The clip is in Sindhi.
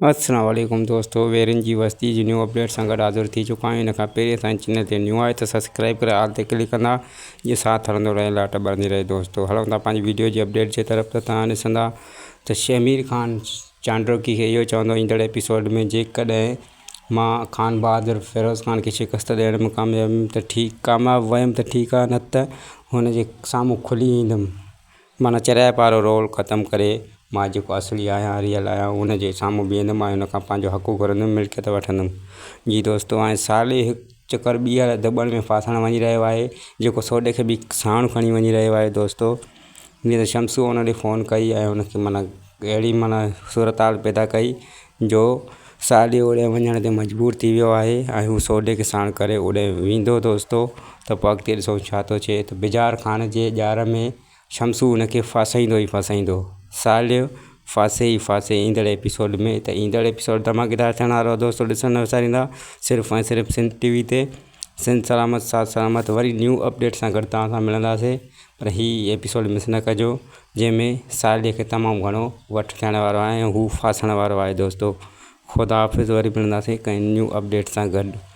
السلام عليڪم دوستو ويرين جي وستي جي نيو اپڊيٽ سان گڏ حاضر ٿي چڪا آهيون ان کان پهرين اسان جي چينل تي نيو آهي ته سبسڪرائب ڪري آل تي ڪلڪ ڪندا جي ساٿ هلندو رهي لاٽ ٻرندي رهي دوستو هلون ٿا پنهنجي ويڊيو جي اپڊيٽ جي طرف ته توهان ڏسندا ته شهمير خان چانڊوڪي کي اهو چوندو ايندڙ ايپيسوڊ ۾ جيڪڏهن مان خان بهادر فيروز خان کي شڪست ڏيڻ ۾ ڪامياب ويم ته ٺيڪ ڪامياب ويم ته ٺيڪ آهي نه ته هن جي سامهون کلي ايندم معنيٰ چريائپ وارو رول ختم ڪري مان جيڪو اصلي آهيان ريئل آهيان ان جي سامهون بيهندم ۽ ان کان پنهنجو حق گهرندم ملڪيت وٺندم جي دوستو ۽ سالي هڪ چڪر ٻيهر ڌٻڻ ۾ ڦاسڻ وڃي رهيو آهي جيڪو سوڍي کي به ساڻ کڻي وڃي رهيو آهي دوستو جيئن ته شمسو ان ڏي فون ڪئي ۽ ان کي معنيٰ اهڙي معنيٰ صورت حال پيدا ڪئي جو سالي اوڏي وڃڻ تي مجبور ٿي ويو آهي ۽ هو سوڍي کي ساڻ ڪري اوڏي ويندو دوستو ته پوء اڳتي ڏسو ڇا ٿو ٿئي ته بجار خان جي ڄار ۾ شمسو هن کي ڦاسائيندو ئي ڦاسائيندو. صالح ڦاسي ئي ڦاسي ايندڙ ايپيسوڊ ۾ ته ايندڙ ايپيسوڊ ڌماڪيدار ٿيڻ وارو آهي دوستو ڏسڻ نه وساريندا صرف ۽ صرف سنڌ ٽي وي تي سنڌ سلامت ساٿ سلامت وري نيو اپڊيٽ سان گڏ توهان سان ملنداسين پر هي ايپيسوڊ مس نه ڪجو جنهن ۾ صالح کي تمام گهڻو وٺ ٿيڻ وارو آهي ۽ هو ڦاسڻ وارو آهي دوستو خدا حافظ وري ملنداسين ڪنهن نيو اپڊيٽ سان گڏ.